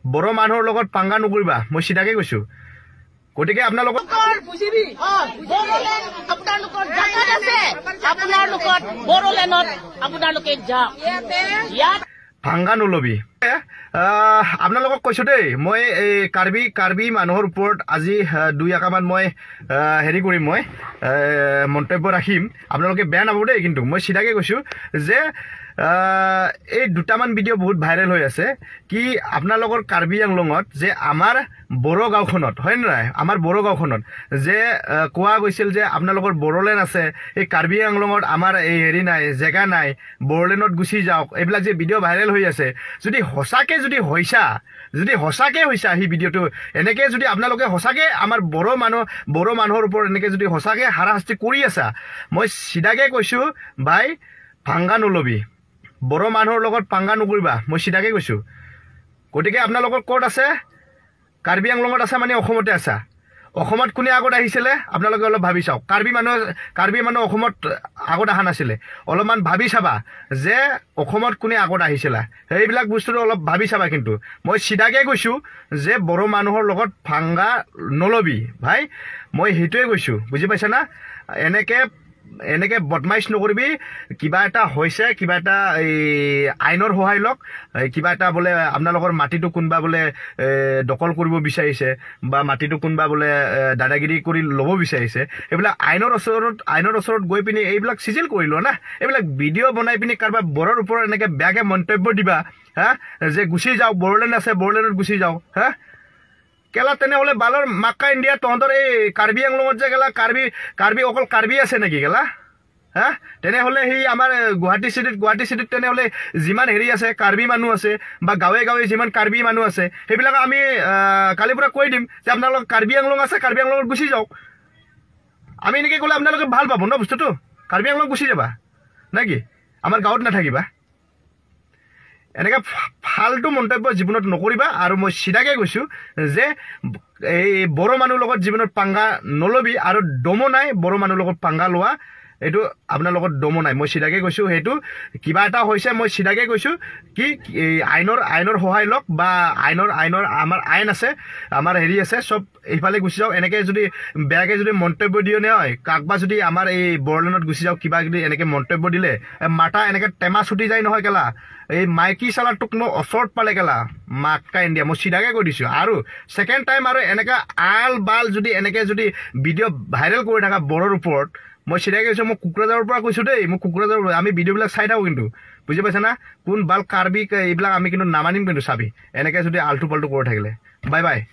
বড়ো মানুহৰ লগত পাংগা নকৰিবা, মই চিধাকে কৈছো। গতিকে আপোনালোকৰ আপোনালোকৰ জাগাত আছে, আপোনালোকৰ বড়োলেণ্ডত আপোনালোকে যাওক, ইয়াত ভাংগা নলবি। আপোনালোকক কৈছো দেই, মই এই কাৰ্বি মানুহৰ ওপৰত আজি দুই একামান মই হেৰি কৰিম, মই মন্তব্য ৰাখিম, আপোনালোকে বেয়া নাপাব দেই। কিন্তু মই চিধাকে কৈছো যে এই দুটামান ভিডিঅ' বহুত ভাইৰেল হৈ আছে কি আপোনালোকৰ কাৰ্বি আংলঙত যে আমাৰ বড়ো গাঁওখনত, হয় নে নাই, আমাৰ বড়ো গাঁওখনত যে কোৱা গৈছিল যে আপোনালোকৰ বড়োলেণ্ড আছে, এই কাৰ্বি আংলঙত আমাৰ এই হেৰি নাই, জেগা নাই, বড়োলেণ্ডত গুচি যাওক, এইবিলাক যে ভিডিঅ' ভাইৰেল হৈ আছে, যদি সঁচাকে যদি হৈছা, যদি সঁচাকে হৈছা সেই ভিডিঅ'টো, এনেকৈ যদি আপোনালোকে সঁচাকে আমাৰ বড়ো মানুহৰ ওপৰত এনেকৈ যদি সঁচাকে হাৰাশাস্তি কৰি আছা, মই চিধাকে কৈছোঁ ভাই, ভাংগা নলবি, বড়ো মানুহৰ লগত পাংগা নকৰিবা, মই চিধাকে কৈছোঁ। গতিকে আপোনালোকৰ ক'ত আছে? কাৰ্বি আংলঙত আছে মানে অসমতে আছা। অসমত কোনে আগত আহিছিলে আপোনালোকে অলপ ভাবি চাওক। কাৰ্বি মানুহ অসমত আগত অহা নাছিলে, অলপমান ভাবি চাবা যে অসমত কোনে আগত আহিছিলে, সেইবিলাক বস্তুটো অলপ ভাবি চাবা। কিন্তু মই চিধাকে কৈছোঁ যে বড়ো মানুহৰ লগত ভাংগা নলবি ভাই, মই সেইটোৱে কৈছোঁ, বুজি পাইছা না? এনেকে বদমাইছ নকৰিবি। কিবা এটা হৈছে, কিবা এটা এই আইনৰ সহায় লওক, কিবা এটা বোলে আপোনালোকৰ মাটিটো কোনোবা বোলে দখল কৰিব বিচাৰিছে বা মাটিটো কোনোবা বোলে দাদাগিৰি কৰি ল'ব বিচাৰিছে, এইবিলাক আইনৰ ওচৰত গৈ পিনি এইবিলাক চিজিল কৰি লোৱা না। এইবিলাক ভিডিঅ' বনাই পিনি কাৰোবাৰ বড়োৰ ওপৰত এনেকে বেয়াকে মন্তব্য দিবা, হা, যে গুচি যাওক, বড়োলেণ্ড আছে, বড়োলেণ্ডত গুচি যাওক, হা, কেলা তেনেহ'লে বালৰ মাক্কা ইণ্ডিয়া তহঁতৰ এই কাৰ্বি আংলঙত যে কেলা কাৰ্বি অকল কাৰ্বি আছে নেকি কেলা, হা? তেনেহ'লে সেই আমাৰ গুৱাহাটী চিটিত তেনেহ'লে যিমান হেৰি আছে কাৰ্বি মানুহ আছে বা গাঁৱে গাঁৱে যিমান কাৰ্বি মানুহ আছে, সেইবিলাক আমি কালিৰ পৰা কৈ দিম যে আপোনালোক কাৰ্বি আংলং আছে, কাৰ্বি আংলঙত গুচি যাওক। আমি এনেকৈ ক'লে আপোনালোকে ভাল পাব ন বস্তুটো? কাৰ্বি আংলং গুচি যাবা নে কি? আমাৰ গাঁৱত নাথাকিবা। এনেকৈ ফাল্টু মন্তব্য জীৱনত নকৰিবা। আৰু মই চিধাকে কৈছোঁ যে এই বড়ো মানুহৰ লগত জীৱনত পাংগা নলবি, আৰু দমো নাই বড়ো মানুহৰ লগত পাংগা লোৱা, এইটো আপোনাৰ লগত দমো নাই, মই চিধাকে কৈছোঁ। সেইটো কিবা এটা হৈছে, মই চিধাকে কৈছোঁ কি এই আইনৰ সহায় লওক বা আইনৰ আমাৰ আইন আছে, আমাৰ হেৰি আছে, চব এইফালে গুচি যাওক। এনেকৈ যদি বেয়াকৈ যদি মন্তব্য দিয়ে নহয় কাকবা, যদি আমাৰ এই বড়োলেণ্ডত গুচি যাওক কিবা যদি এনেকৈ মন্তব্য দিলে, মাতা এনেকৈ টেমা ছুটি যায় নহয় কেলা, এই মাইকী চালা তোক মই ওচৰত পালে কেলা মাক্কা ইণ্ডিয়া, মই চিধাকে কৈ দিছোঁ। আৰু ছেকেণ্ড টাইম আৰু এনেকৈ আল বাল যদি এনেকৈ যদি ভিডিঅ' ভাইৰেল কৰি থাকা বড়োৰ ওপৰত, মই চিধাকে কৈছোঁ, মই কোকৰাঝাৰৰ পৰা কৈছোঁ দেই, মই কোকৰাঝাৰৰ আমি ভিডিঅ'বিলাক চাই থাকোঁ কিন্তু, বুজি পাইছা না? কোন বাল কাৰ্বি এইবিলাক আমি কিন্তু নামানিম কিন্তু, চাবি এনেকৈ যদি আল্টু পাল্টু কৰি থাকিলে। Bye bye.